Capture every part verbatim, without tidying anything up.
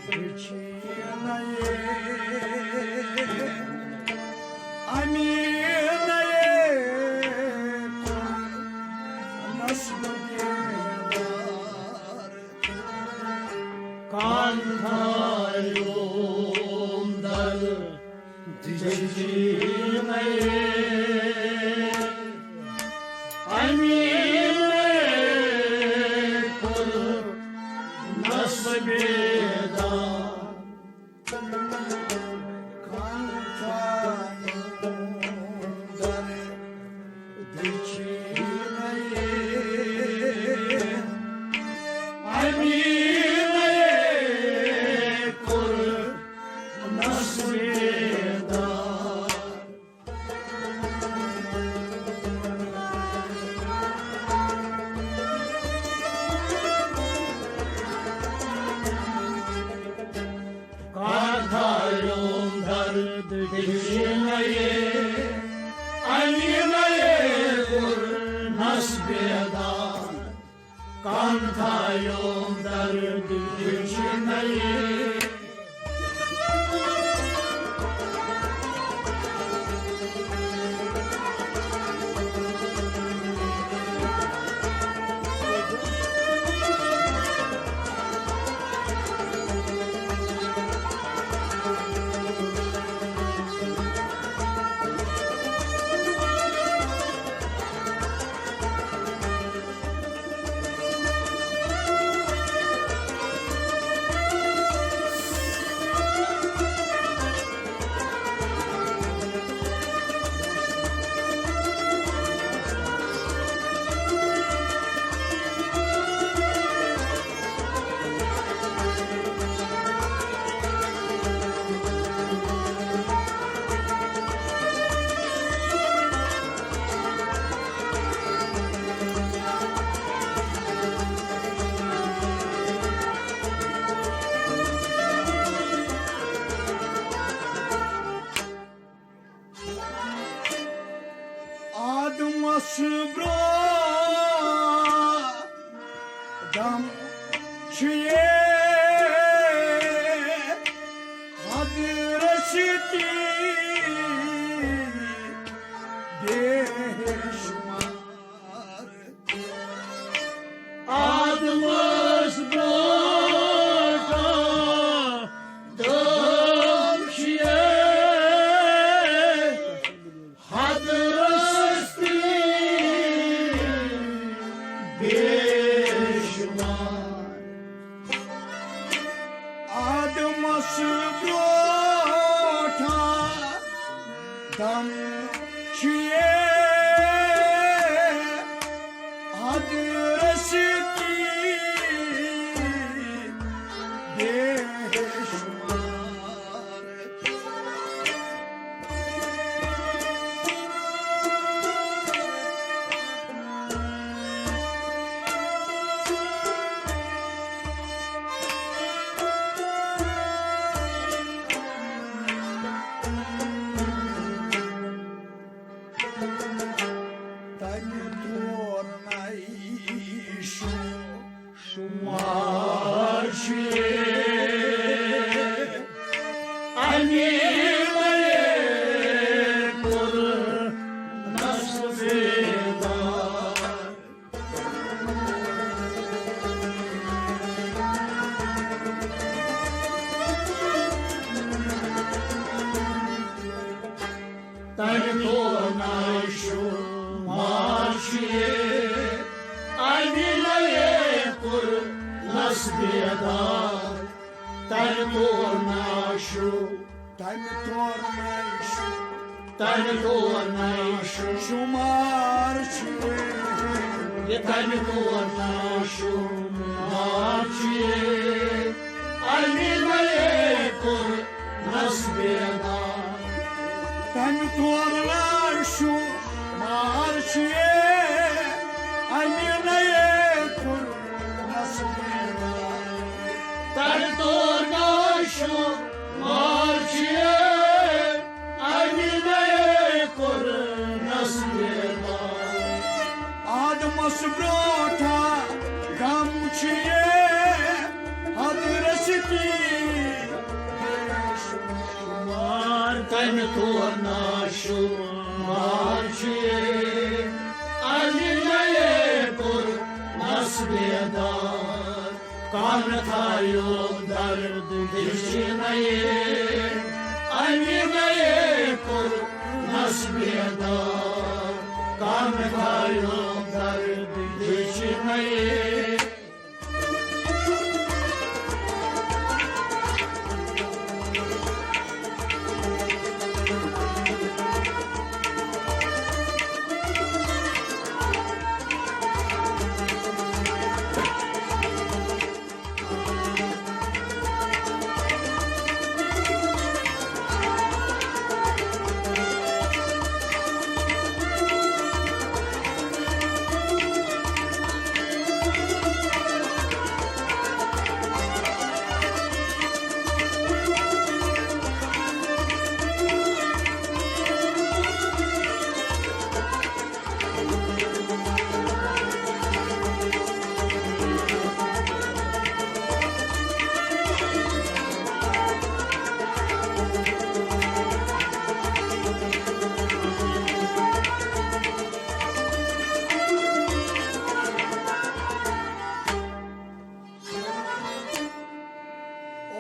وٕچھِنَے اَمی نَے قرنَس بیدار۔ کانٛہہ تھایوم در دِچھِنَے اَمی نَے قرنَس بیدار۔ کانٛہہ تھایوم در دِچھِنَے اَمی نَے قرنَس بیدار۔ کانٛہہ تھایوم در دِچھِنَے اَمی نَے قرنَس بیدار۔ کانٛہہ تھایوم در دِچھِنَے۔ آدمس برونٛہہ دم چھُ یہِ حضرت بے شمار۔ آدمس برونٛٹھ دم چھُ یہِ حضرت بے شمار۔ آدمس برونٛٹھ دم چھُ یہِ حضرت بے شمار۔ تَمہِ تورنَے شُ-، شُمار چھُ یہِ اَمی نَے قرنَس بیدار۔ تَمہِ تورنَے شُمار چھُ یہِ اَمی نَے قرنَس بیدار۔ تَمہِ تورنَے شُ-، تَمہِ تورنَے شُ-، تَمہِ تورنَے شُ-، شُمار چھُ یہِ۔ یہِ تَمہِ تورنَے شُمار چھُ یہِ اَمی نَے قرنَس بیدار۔ تَمہِ تورنَے شُمار چھُ یہِ اَمی نَے قرنَس بیدار۔ تَمہِ تورنَے شُمار چھُ یہِ اَمی نَے قرنَس بیدار۔ آدمس برونٛٹھ دم چھُ یہِ حضرت کانہہ تھایوم درد ہیچھِ نَیے، اَمہِ نَیے کوٚرنَس بیدار۔ کانہہ تھایوم درد ہیچھِ نَیے۔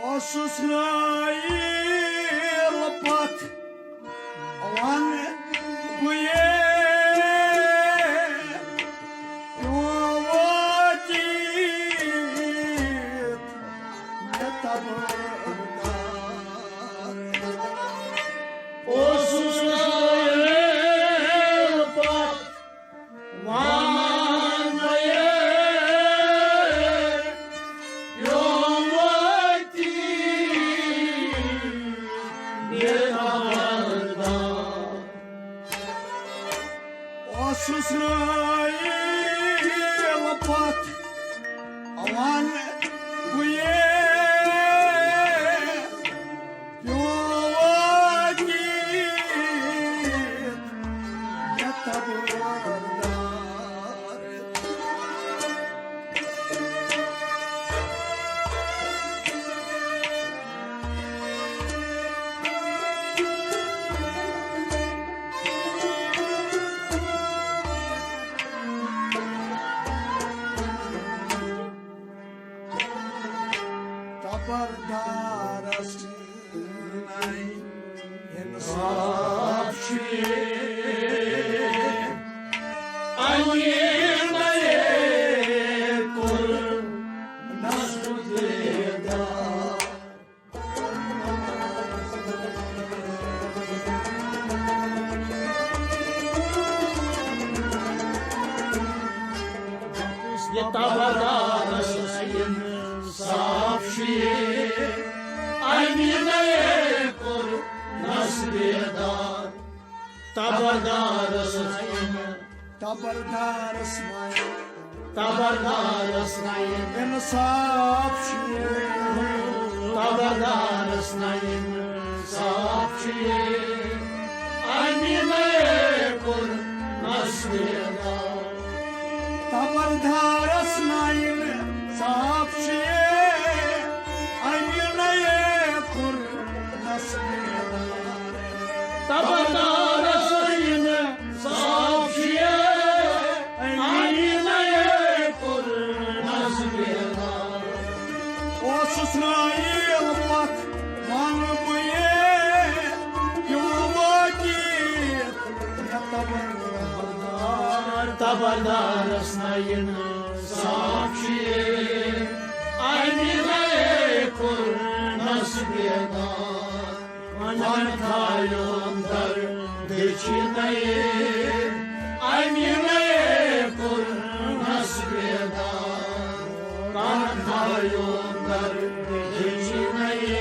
اوسُس رٲیِل پتھ وَن بہٕ یے پیوٚو وٲتِتھ مےٚ تبر۔ اوسُس رٲیِل پتھ وَن بہٕ یے پیوٚو وٲتِتھ مےٚ تبر۔ اوسُس رٲیِل پتھ وَن بہٕ یے پیوٚو وٲتِتھ مےٚ تبر۔ تبردارس نَے انصاف چھُ یے، اَمہِ نَے کوٚرنَس بیدار۔ یہِ تبردارس انصاف چھُ یے، اَمہِ نَے کوٚرنَس بیدار۔ تبردارس تبردارس نَے، تبردارس نَے انصاف چھُ یے۔ تبردارس نَے انصاف چھُ یے، اَمہِ نَے کوٚرنَس بیدار۔ تبردارس نَے انصاف چھُ یے، اَمہِ نَے کوٚرنَس بیدار۔ تبردارس نَے انصاف چھُ یے، اَمہِ نَے کوٚرنَس بیدار۔ اوسُس رٲیِل پتھ وَن بہٕ یے پیوٚو وٲتِتھ مےٚ تبر۔ تبردارس نَے انصاف چھُ یے، اَمہِ نَے کوٚرنَس بیدار۔ وَن تھایوم درد ہیچھِ نَیے، اَمہِ نَے کوٚرنَس بیدار۔ وَن تھایوم درد ہیچھِ نَیے۔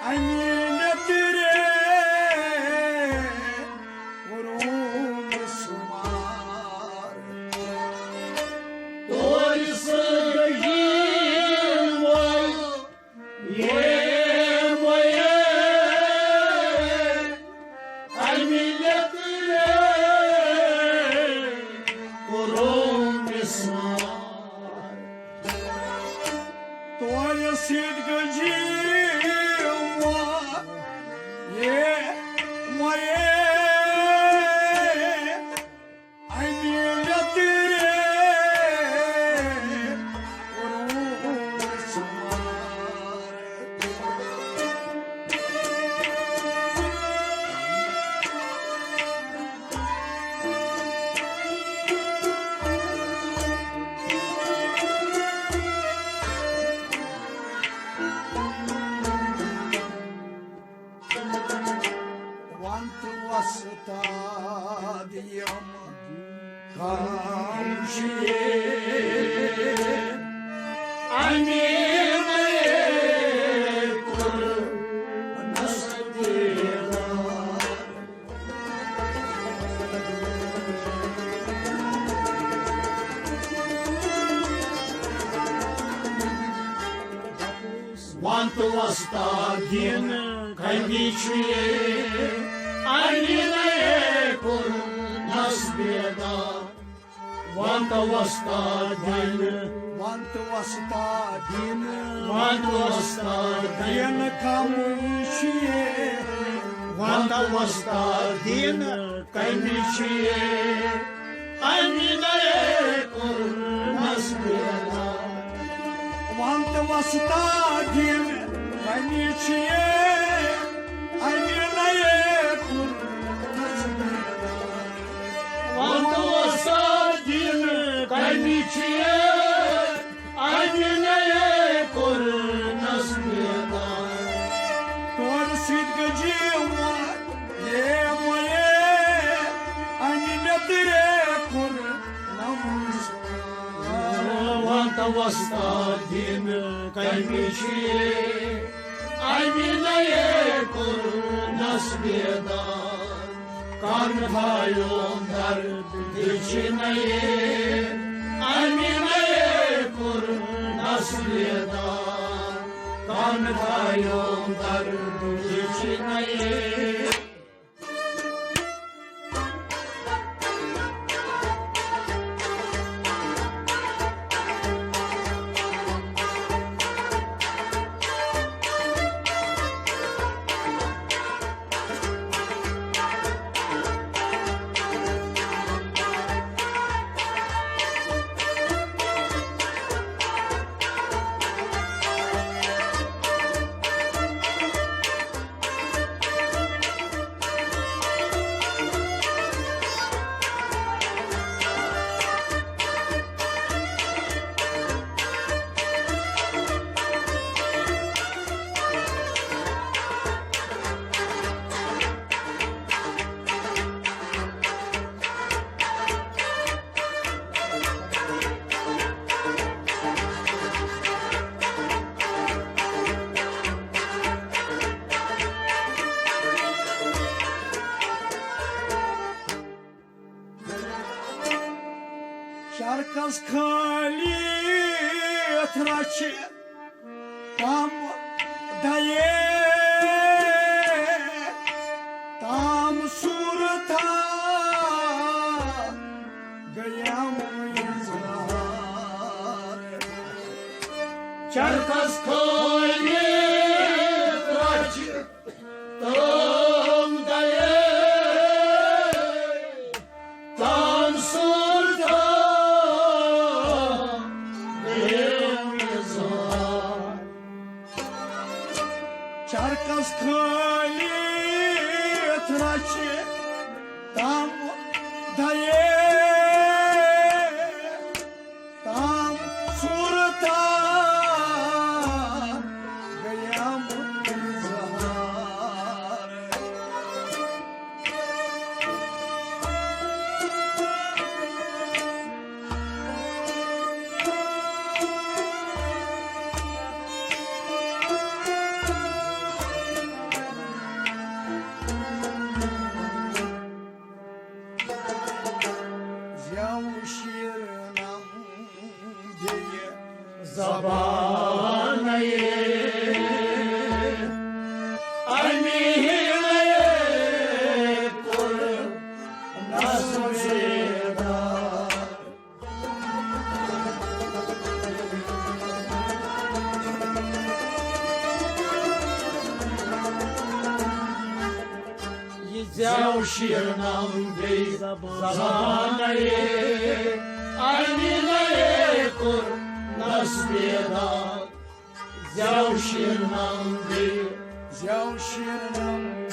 امی لترے کوٚرُم شمار۔ تورِ سۭتۍ گٔیہِ وۄل یے مۄیے، امی لترے کوٚرُم شمار۔ تورِ سۭتۍ گٔیہِ وۄل یے مۄیے، امی لترے کوٚرُم شمار۔ وَن تہٕ وۄستاد یِم کم چھِ یے، امی مے کوٚر نصب دیدار۔ وَن تہٕ وۄستاد دین کمی چھُ یے، امی نَے کوٚر نصب دیدار۔ وَن تہٕ وۄستاد دین، وَن تہٕ وۄستاد دین، وَن تہٕ وۄستاد دین کمی چھُ یے، وَن تہٕ وۄستاد دین کمی چھُ یے، امی نَے کوٚر نصب دیدار۔ وَن تہٕ وۄستاد دین کمی چھُ یے، امی نَے کوٚر نصب دیدار۔ وَن تہٕ وۄستاد دین کمی چھُ یے، امی نَے کوٚر نصب دیدار۔ تورِ سۭتۍ گٔیہِ وۄل یے مۄیے، امی لترے کوٚر نصب دیدار۔ وَن تہٕ وۄستاد دین کمی چھُ یے، امی نَے کوٚر نصب دیدار۔ کم تھایوم درد دِچہِ نَے، امی نَے کوٚر نصب دیدار۔ کم تھایوم درد دِچہِ نَے۔ چرکس کھٲلِتھ رچھِ تم دَیے، تام صورتھا گٔیم اظہار۔ چرکس کھٲلِتھ رچھِ تم دَیے، تام صورتھا گٔیم اظہار۔ چرکس کھٲلِتھ رچھِ تم دَیے، تام صورتھا گٔیم اظہار۔ زٮ۪و شیٖرنم بیٚیہِ زبانَے، اَمہِ نَیے کوٚرنَس بیدار۔ زٮ۪و شیٖرنم بیٚیہِ، زٮ۪و شیٖرنم،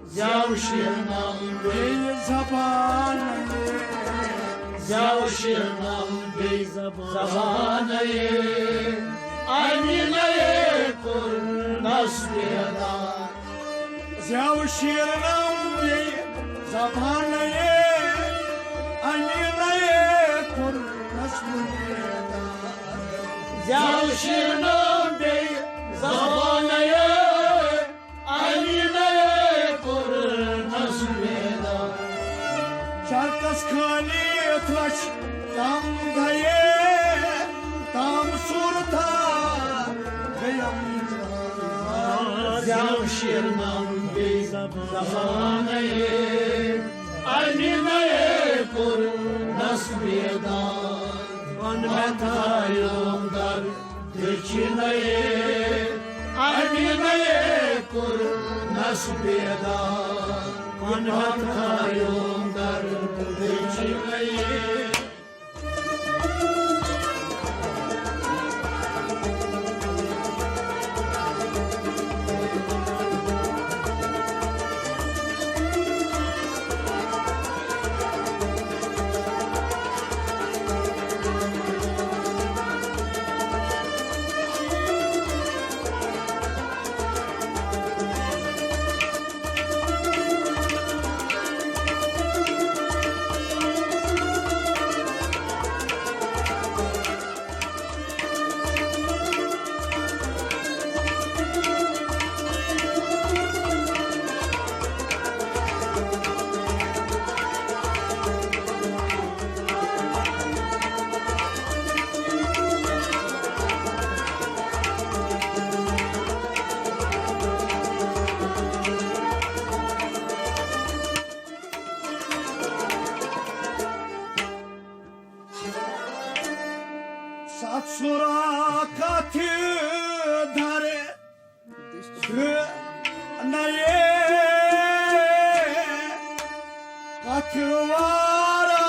زٮ۪و شیٖرنم بیٚیہِ زبانَے، زٮ۪و شیٖرنم بیٚیہِ زبانَے، اَمہِ نَیے کوٚرنَس بیدار۔ زٮ۪و شیٖرنم بیٚیہِ زبانَے، اَمہِ نَیے کوٚرنَس بیدار۔ زٮ۪و شیٖرنم بیٚیہِ زبانَے، اَمہِ نَیے کوٚرنَس بیدار۔ شرطس خٲلی تھرٛچھ تام گٔیے، تام صوٗرتھا گٔیم۔ زٮ۪و شیٖرنم بیٚیہِ زبانَے، اَمہِ نَیے کوٚرنَس بیدار۔ پن مےٚ تھایوم در دٔچھِنَے، اَمہِ نَیے کوٚرنَس بیدار۔ پن مےٚ تھایوم در دٔچھِنَے۔ ستھ سُرا کتھ در نَیے کتھ وارا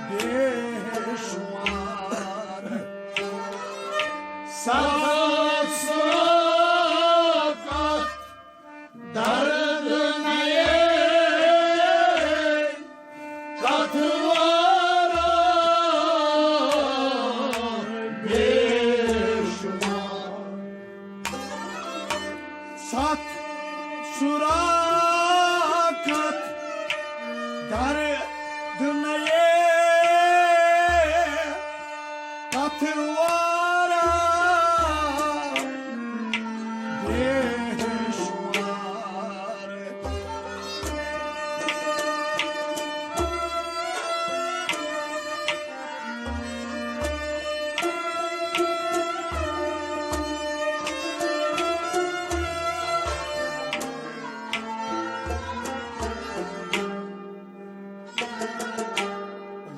بے شمار۔ ستھ سُرا کتھ درد نَیے کتھ وارا بے شمار۔ ستھ سُرا کتھ درد نَیے کتھ وارا بے شمار۔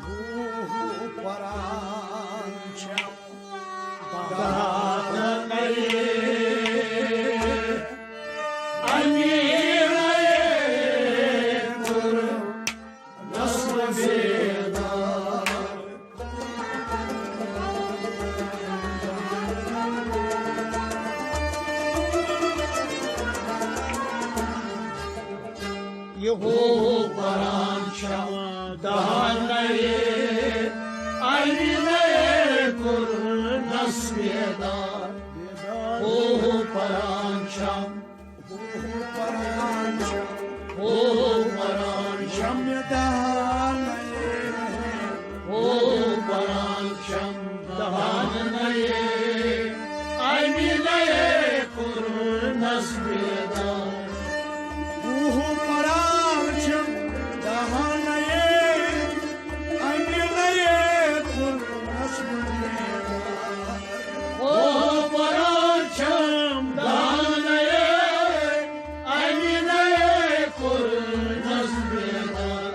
روح پران چھم دانَے، اَمی نَیے کوٚر نسل بیدار۔ یہِ ہو پران چھم دہانے، اَمہِ نَیے کوٚرنَس بیدار۔ ہو پران چھم، ہو پران چھم، ہو پران چھم دہانے، ہو پران چھم دہانے، اَمہِ نَیے کوٚرنَس بیدار۔ ہو پران چھم دہانے، اَمہِ نَیے کوٚرنَس بیدار۔ ہو پران چھم دہانے، اَمہِ نَیے کوٚرنَس بیدار۔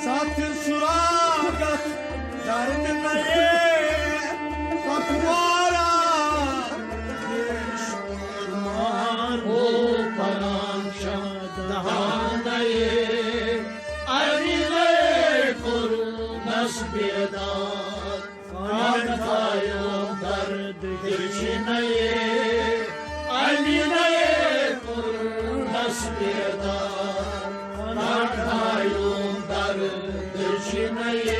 ستھ سُرا کتھ درد نَیے کتھ وارا بے شمار۔ نٹھایُن در دٔچھِنَیے۔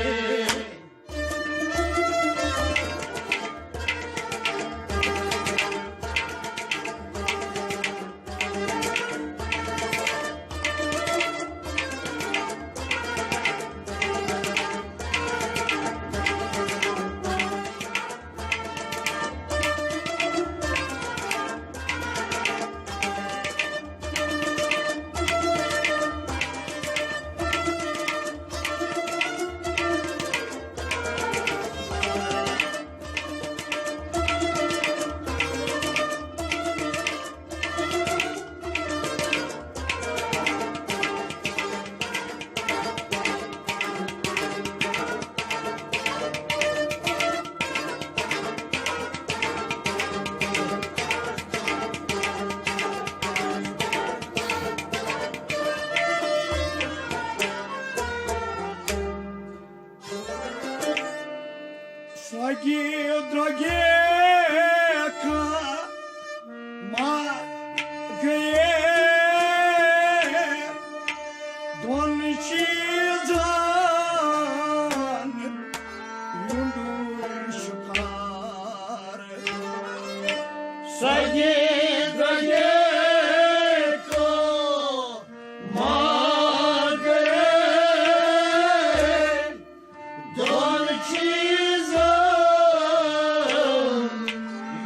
سۄگہِ درٛۄگہِ کانٛہہ ما گٔیے دۄن چیٖزن یُنٛد شُکار۔ سۄگہِ درٛۄگہِ کانٛہہ ما گٔیے دۄن چیٖزن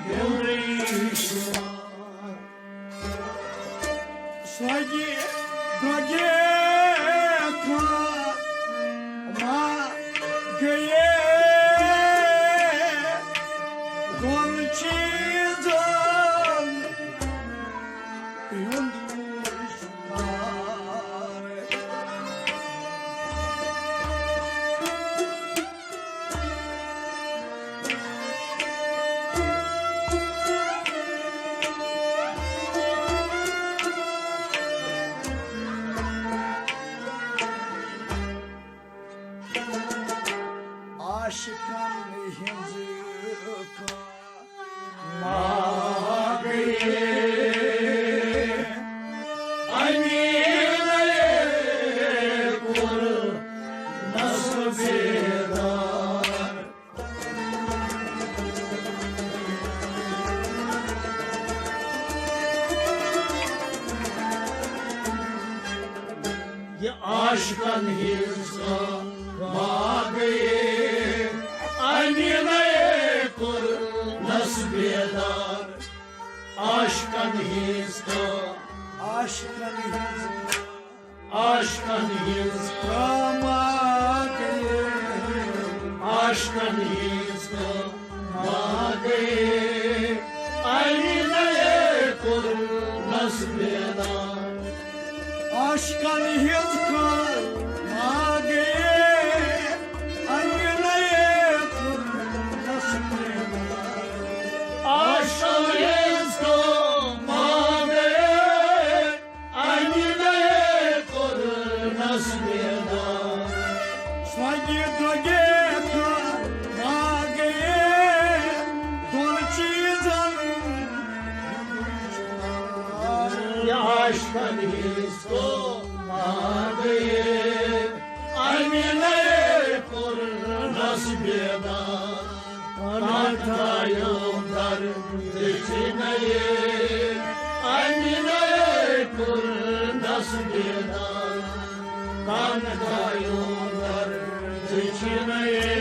ہیوٚرُے شُمار۔ سۄگہِ درٛۄگہِ کانٛہہ ما گٔیے دۄن چیٖزن ہیوٚرُے شُمار۔ عاشقن ہٕنٛز کانٛہہ ما گٔیے امیٖنَے کوٚرنَس بیدار۔ یہِ عاشقن ہٕنٛز کانٛہہ ما گٔیے امیٖنَے کوٚرنَس بیدار۔ عاشقن ہٕنٛز کانٛہہ، عاشقن ہٕنٛز، عاشقن ہٕنٛز کانٛہہ ما گٔیے، عاشقن ہٕنٛز کانٛہہ ما گٔیے امیٖنَے کوٚرنَس بیدار۔ عاشقن ہٕنٛز کانٛہہ ما گٔیے امیٖنَے کوٚرنَس بیدار۔ عاشقن ہٕنٛز کانٛہہ ما گٔیے امیٖنَے کوٚرنَس بیدار۔ سۄگہِ درٛۄگہِ کانٛہہ ما گٔیے دۄن چیٖزن۔ یہِ عاشقن ہٕنٛز کانٛہہ ما گٔیے امیٖنَے کوٚرنَس بیدار۔ کانٛہہ تھایو در دٔچھِنَیے، امیٖنَے کوٚرنَس بیدار۔ کانٛہہ تھایو در دٔچھِنَیے۔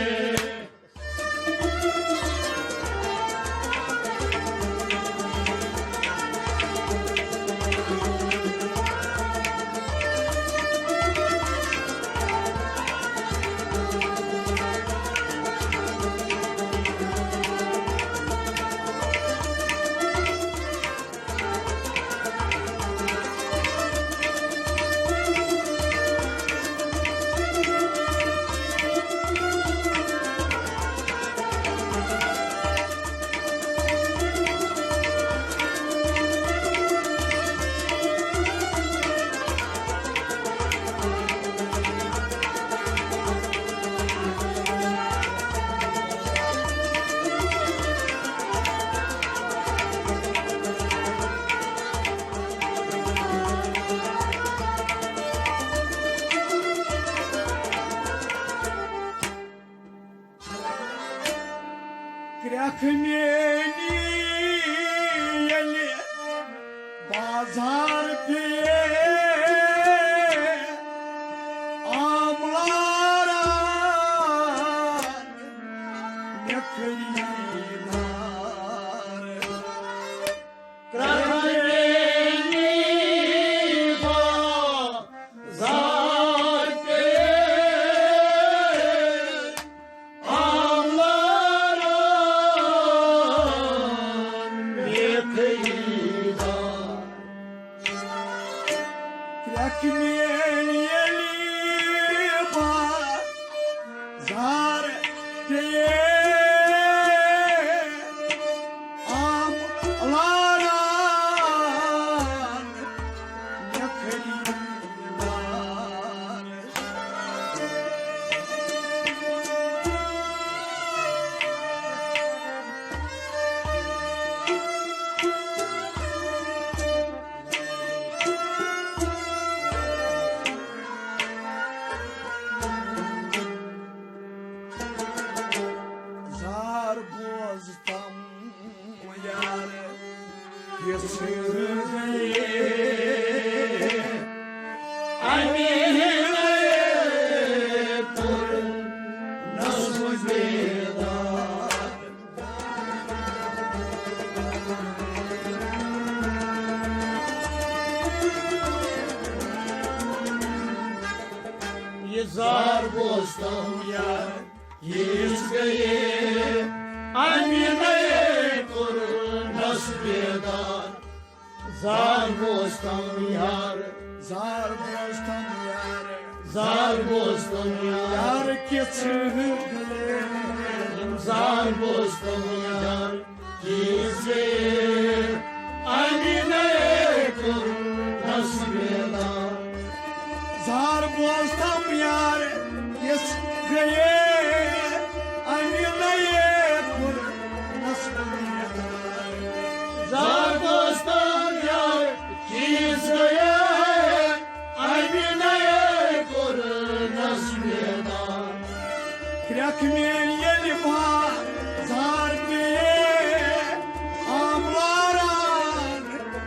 میٲنی ییٚلہِ بازار پیٚیہِ آملاران مےٚ خریٖدار۔ کرٛکھ میٲنی بازار پیٚیہِ آملاران مےٚ خریٖدار۔ کرٛکھ میٲنۍ ییٚلہِ بازار پیٚیہِ آملاران مےٚ خریٖدار۔ زار بوز تم یار، یژھ گٔیے امی کوٚر نسل بیدار۔ یہ زار بوز تم یار، یژھ گٔیے امی کوٚر نسل بیدار۔ زار بوز تم یار، زار بوز تم یار، زار بوز تم یار۔ یار کِژھ گٔیے، زار بوز تم یار، یژھ گٔیے امی کوٚر نسل بیدار۔ زار بوز تم یار، یژھ گٔیے امی کوٚر نسل بیدار۔ زار بوز تم یار، یژھ گٔیے امی کوٚر نسل بیدار۔ کرٛکھ میٲنۍ ییٚلہِ بازار پیٚیہِ آملاران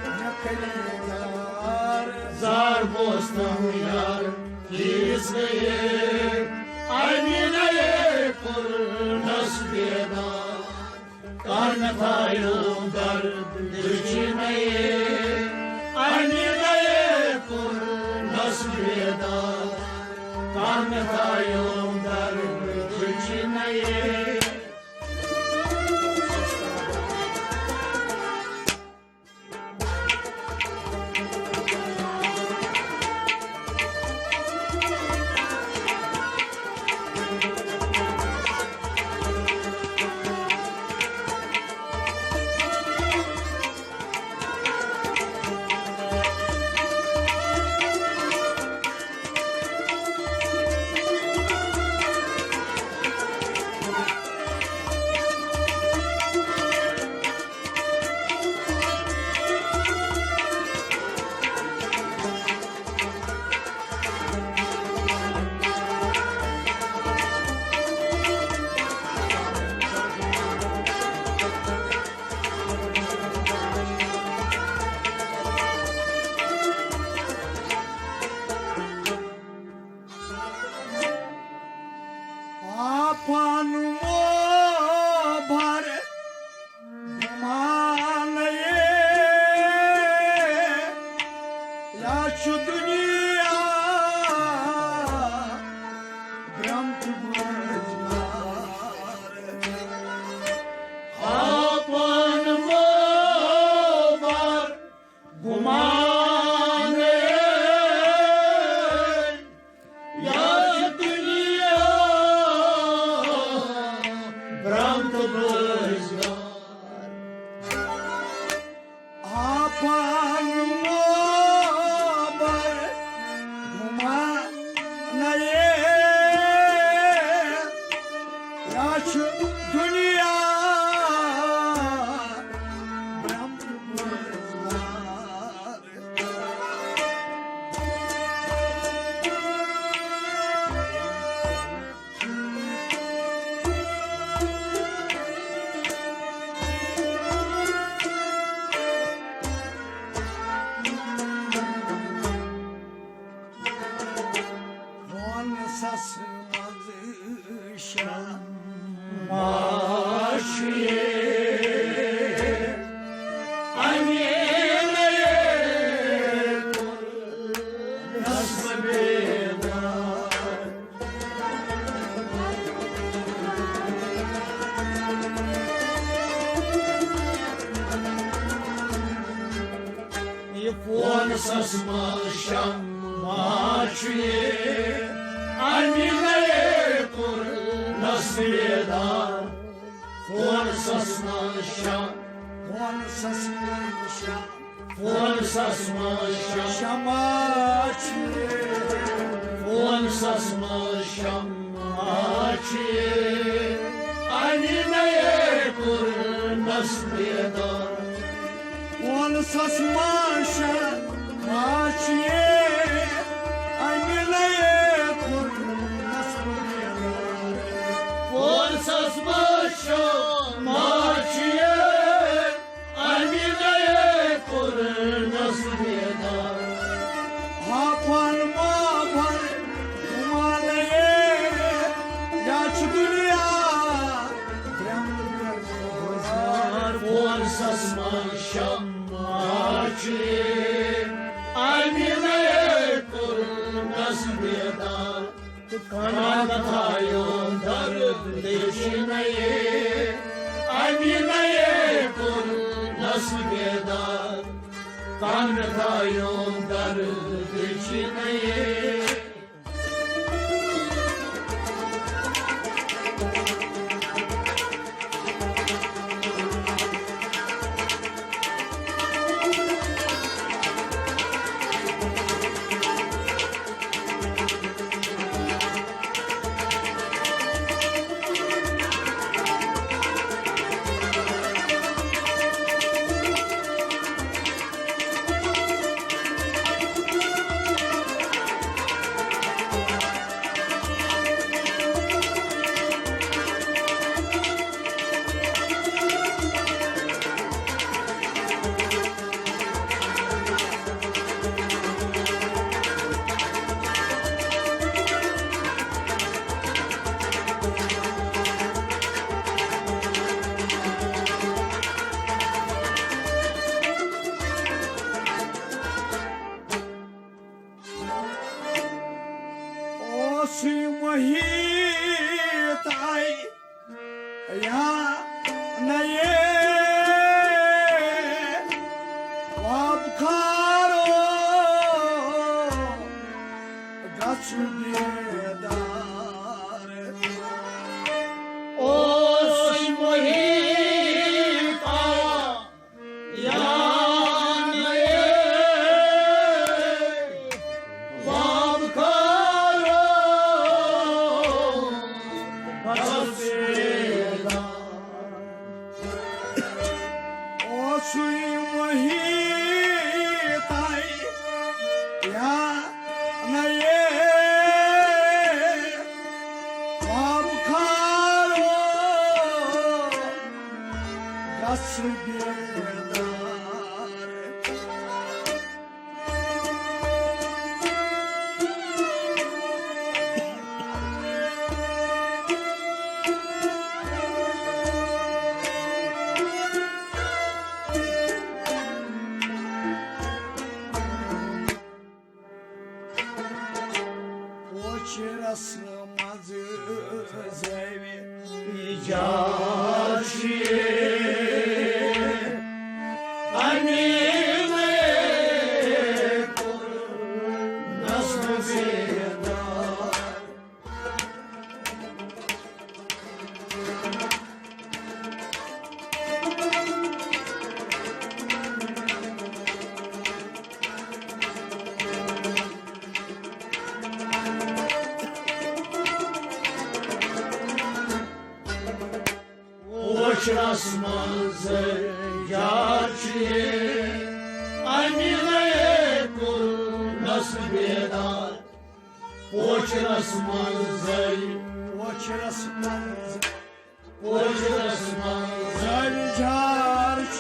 مےٚ خریٖدار۔ زار بوز تم یار، یژھ گٔیے امی کوٚر نسل بیدار۔ کر مےٚ تھایو درد دِلچہِ نَیے، اَمہِ نَیے کوٚر نسل بیدار۔ کر مےٚ تھایو درد دِلچہِ نَیے۔ أمینَے کوٚرنَس بیدار۔ یہِ فونسَس منٛز شمع چھُ یہِ، أمینَے کوٚرنَس بیدار۔ فونسَس منٛز شمع، فونسَس منٛز شمع، فونسَس منٛز شمع۔ شمع چھِ، فونسَس منٛز شمع چھِ، أمینَے کوٚرنَس بیدار۔ فونسَس منٛز شمع چھِ، أمینَے کوٚرنَس بیدار۔ فونسَس منٛز شمع چھِ، أمینَے کوٚرنَس بیدار۔ ہاپن ماپن گُمانَے، یا چھُ دُنیا درٛمُن بیزار۔ فونسَس منٛز شمع چھِ، أمینَے کوٚرنَس بیدار۔ تہٕ کَن مےٚ تھایو درد دِچھِنَے، أمینَے کوٚرنَس بیدار۔ کَن مےٚ تھایو درد دِچھِنَے۔ اوسُے محیط آے یا نَیے وابکارو گژھُن بیدار۔ اوسُے محیط آے یا نَیے وابکارو گژھُن بیدار۔ اوسُے محیط آے یا نَیے وابکارو گژھُن بیدار۔ پوچھرس منٛز زٲوِ یہِ جار چھِ، أمیٖنَے کوٚرنَس بیدار۔ پوچھرس منٛز جار چھِ، أمیٖنَے کوٚرنَس بیدار۔ پوچھرس منٛز، پوچھرس منٛز، پوچھرس منٛز زٲوِ جار چھِ،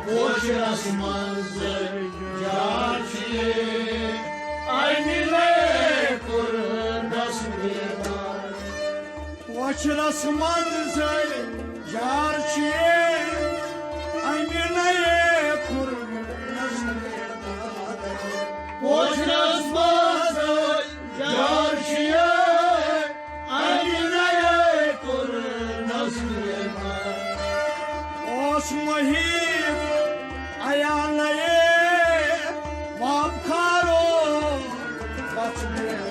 پوچھرس منٛز زٲوِ جار چھِ، أمیٖنَے کوٚرنَس بیدار۔ پوچھرس منٛز زٲوِ جار چھِ، أمیٖن نئے کوٚر نصیب دار۔ پوشرس منٛز جار چھِ اَمہِ نئے کوٚر نصیب دار۔ اوس محیط عیانے واب خارو بچنے۔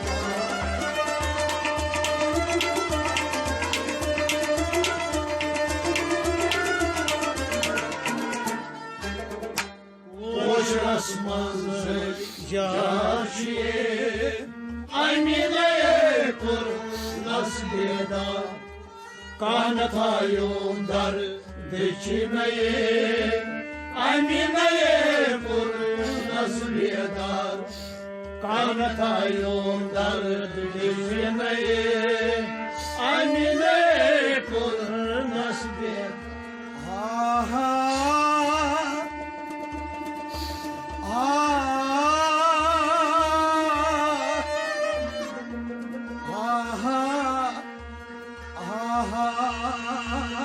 پوشرس منٛز جار چھِ اَمہِ نئے کوٚر نصیب دار۔ کانٛہہ نہ تھایون در دٔچھِنَے، اَمہِ نَے کوٚر نصیب دار۔ کانٛہہ نہ تھایون در دٔچھِنَے، اَمہِ نَے کوٚر نصیب۔ آہا، آہا، آہا۔ آہا۔